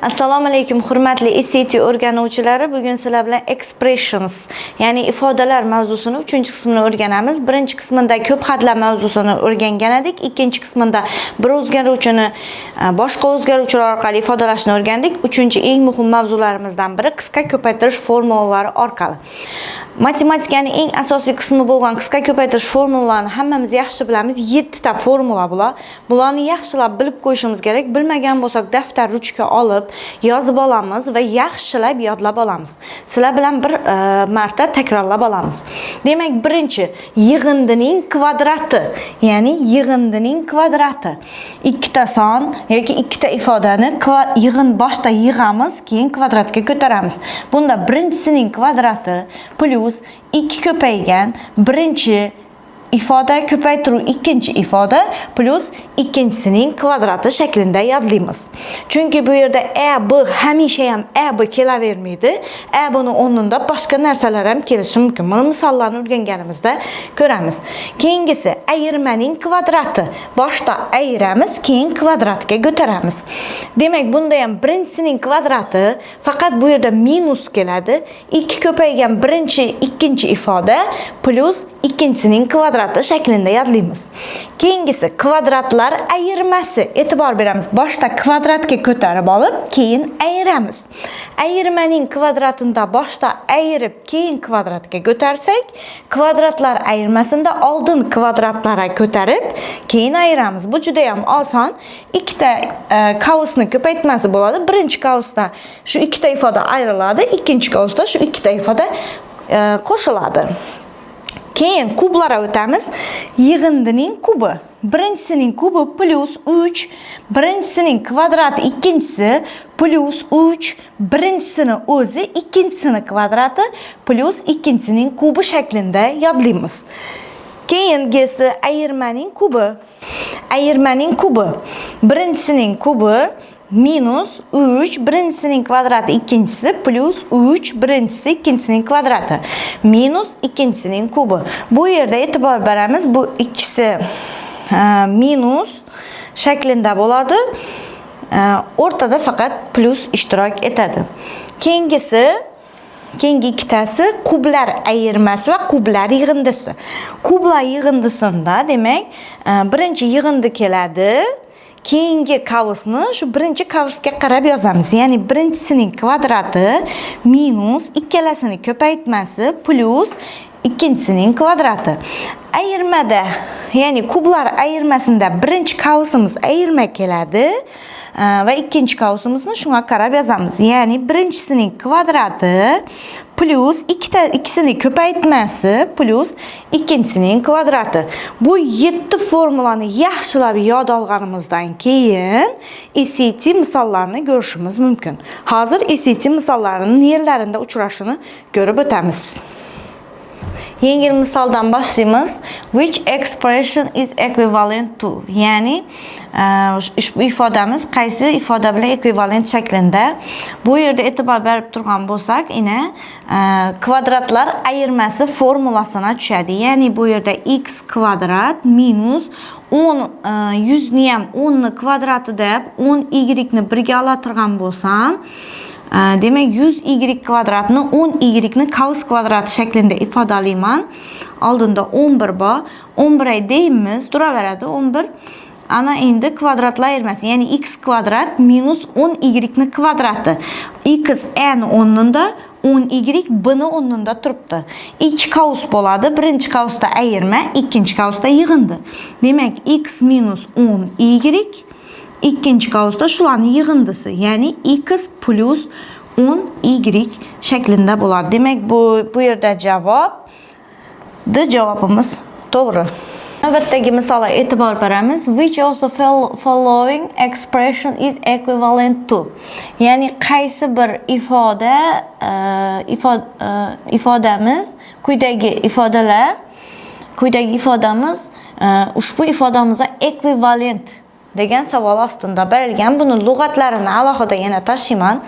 Assalomu alaykum, hurmatli SAT o'rganuvchilari. Bugun sizlar bilan expressions, ya'ni ifodalar mavzusini 3-qismini o'rganamiz. Birinchi qismida ko'p hadlar mavzusini o'rgangan edik. Ikkinchi qismida bir o'zgaruvchini boshqa o'zgaruvchilar orqali ifodalashni o'rgandik. Uchinchi eng muhim mavzularimizdan biri qisqa ko'paytirish formulalari orqali. Matematikaning eng asosiy qismi bo'lgan qisqa ko'paytirish formulalarini hammamiz yaxshi bilamiz. 7 ta formula bular. Bularni yaxshilab bilib qo'yishimiz kerak. Bilmagan bo'lsak, daftar, ruchka olib yozib olamiz va yaxshilab yodlab olamiz. Sizlar bilan bir marta takrorlab olamiz. Demak, birinchi yig'indining kvadrati, ya'ni yig'indining kvadrati. Ikkita son yoki ikkita ifodani yig'in boshda yig'amiz, keyin kvadratga ko'taramiz. Bunda birinchisining kvadrati plyus 2 ko'paygan birinchi ifoda ko'paytiruv ikkinchi ifoda plyus ikkinchisining kvadrati shaklida yodlaymiz. Chunki bu yerda a, b hamisha ham a, b kelavermaydi. A, bni o'rnida boshqa narsalar ham kelishi mumkin. Buni misollarni o'rganganimizda ko'ramiz. Keyingisi ayirmaning kvadrati. Boshda ayiramiz, keyin kvadratga ko'taramiz. Demak, bunda ham birinchisining kvadrati, faqat bu yerda minus keladi. 2 ko'paygan birinchi, ikkinchi ifoda plyus ikkinchisining kvadrati shaklida yodlaymiz. Keyingisi kvadratlar ayirmasi. E'tibor beramiz. Boshda kvadratga ko'tarib olib, keyin ayiramiz. Ayirmaning kvadratida boshda ayirib, keyin kvadratga ko'tarsak, kvadratlar ayirmasida oldin kvadratlarga ko'tarib, keyin ayiramiz. Bu juda ham oson. Ikkita qavsni ko'paytmasi bo'ladi. Birinchi qavsda shu ikkita ifoda ayriladi, ikkinchi qavsda shu ikkita ifoda qo'shiladi. Keyin kublarga o'tamiz. Yig'indining kubi. Birinchisining kubi plyus 3, birinchisining kvadrati ikkinchisi plyus 3, birinchisini o'zi ikkinchisini kvadrati plyus ikkinchisining kubi shaklida yodlaymiz. Keyingisi ayirmaning kubi. Ayirmaning kubi. Birinchisining kubi minus 3, birinchisining kvadrati ikkinchisi plyus 3, birinchisi ikkinchisining kvadrati minus ikkinchisining kubi. Bu yerda e'tibor beramiz, bu ikkisi minus shaklida bo'ladi. O'rtada faqat plyus ishtirok etadi. Keyingi ikkitasi kublar ayirmasi va kublar yig'indisi. Kublar yig'indisida, demak, birinchi yig'indi keladi. Keyingi qavsni shu birinchi qavsga qarab yozamiz. Ya'ni birinchisining kvadrati minus ikkalasini ko'paytmasi plyus ikkinchisining kvadrati. Ayirmada, ya'ni kublar ayirmasida birinchi qavsimiz ayirma keladi va ikkinchi qavsimizni shunga qarab yozamiz. Ya'ni birinchisining kvadrati plyus ikkita ikkisini ko'paytmasi plyus ikkinchisining kvadrati. Bu 7 formulani yaxshilab yod olganimizdan keyin SAT misollarini ko'rishimiz mumkin. Hozir SAT misollarining yerlarida uchrashini ko'rib o'tamiz. Yengil misoldan boshlaymiz. Which expression is equivalent to? Ya'ni ushbu ifodamiz qaysi ifoda bilan ekvivalent shaklida? Bu yerda e'tibor berib turgan bo'lsak, ina kvadratlar ayirmasi formulasina tushadi. Ya'ni bu yerda x kvadrat minus 10, 100 ni ham 10 ni kvadrati deb 10 y ni birga oladigan bo'lsam, demak 100 y kvadratni 10 y ni qavs kvadrati shaklida ifodalayman. Oldinda 11 bor. 11 ay deymiz, turaveradi 11. Ana endi kvadratlar ayirmasi, ya'ni x kvadrat minus 10 y ni kvadrati. X n o'rnida 10 y b ni o'rnida turibdi. Ikki qavs bo'ladi. Birinchi qavsda ayirma, ikkinchi qavsda yig'indi. Demak, x minus 10 y ikkinchi qavsda shularni yig'indisi, ya'ni x plyus 10 y shaklida bo'ladi. Demak, bu yerda javob D javobimiz to'g'ri. Navbatdagi misolga e'tibor beramiz. Which of the following expression is equivalent to? Ya'ni qaysi bir ifodamiz quyidagi ifodalar, quyidagi ifodamiz ushbu ifodamizga ekvivalent degan savol ostida berilgan. Buni lug'atlarini alohida yana tashiyman.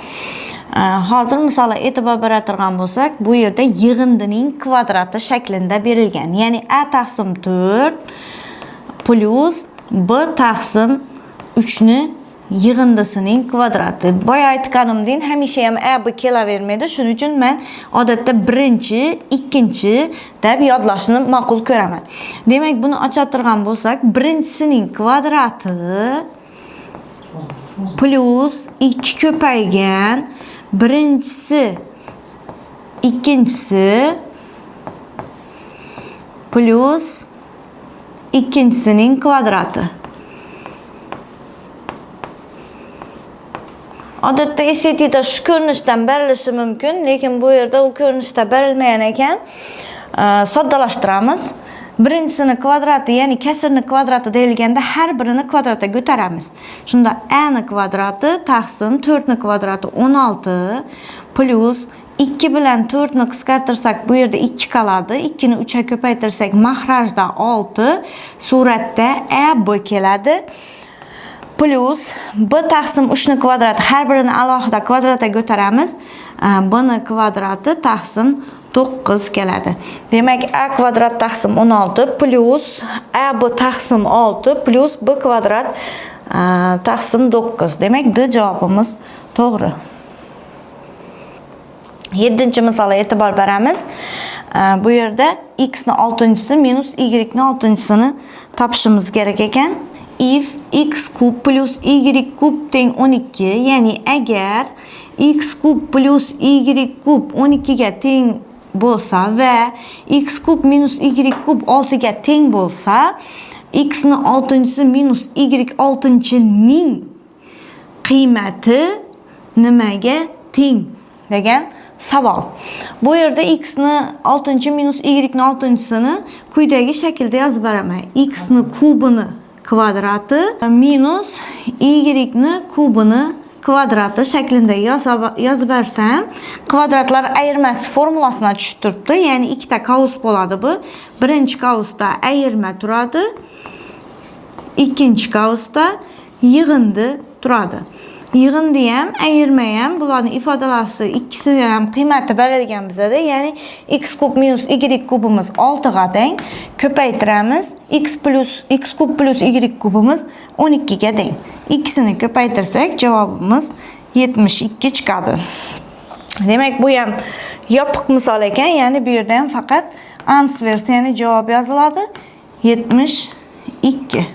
Hozir misolga e'tibor beradigan bo'lsak, bu yerda yig'indining kvadrati shaklida berilgan. Ya'ni a taqsim 4 plyus b taqsim 3 ni Yig'indisining kvadrati. Boya aytganimdek, hamisha ham a, b kelavermaydi. Shuning uchun men odatda birinchi, ikkinchi deb yodlashni ma'qul ko'raman. Demak, buni ochatirgan bo'lsak, birinchisining kvadrati plus 2 ko'paygan birinchisi ikkinchisi plus ikkinchisining kvadrati. Odatda SATda shu ko'rinishdan berilishi mumkin, lekin bu yerda u ko'rinishda berilmagan ekan. Soddalashtiramiz. Birinchisini kvadrati, ya'ni kasrni kvadrati deyilganda har birini kvadratga ko'taramiz. Shunda a ni kvadrati taqsim 4 ni kvadrati 16 plus 2 bilan 4 ni qisqartirsak, bu yerda 2 qoladi. 2 ni 3 ga ko'paytirsak, mahrajda 6, suratda a b keladi. Plus b taqsim 3 ni kvadrati, har birini alohida kvadratga ko'taramiz. B ni kvadrati taqsim 9 keladi. Demak, a kvadrat taqsim 16 plus a b taqsim 6 plus b kvadrat taqsim 9. Demak, D javobimiz to'g'ri. 7-misolga e'tibor beramiz. Bu yerda x ni 6-chisi minus y ni 6-chisini topishimiz kerak ekan. If x kub plus y kub teng 12, ya'ni agar x kub plus y kub 12 ga teng bo'lsa va x kub minus y kub 6 ga teng bo'lsa, x ni 6-chisi minus y 6-ning qiymati nimaga teng degan savol. Bu yerda x ni 6 minus y ni 6-chisini quyidagi shaklda yozib beraman. X ni kubini kvadrati minus y ni kubini kvadrati shaklida yozib bersam, kvadratlar ayirmasi formulasina tushib turibdi. Ya'ni ikkita qavs bo'ladi bu. Birinchi qavsda ayirma turadi, ikkinchi qavsda yig'indi turadi. Yig'indi ham, ayirma ham, bularning ifodalasi ikkisi ham qiymati berilgan bizada. Ya'ni x kub minus y kubimiz 6 ga teng, ko'paytiramiz. X plus x kub plus y kubimiz 12 ga teng. Ikkisini ko'paytirsak, javobimiz 72 chiqadi. Demak, bu ham yopiq misol ekan, ya'ni bu yerda ham faqat answers, ya'ni javob yoziladi. 72.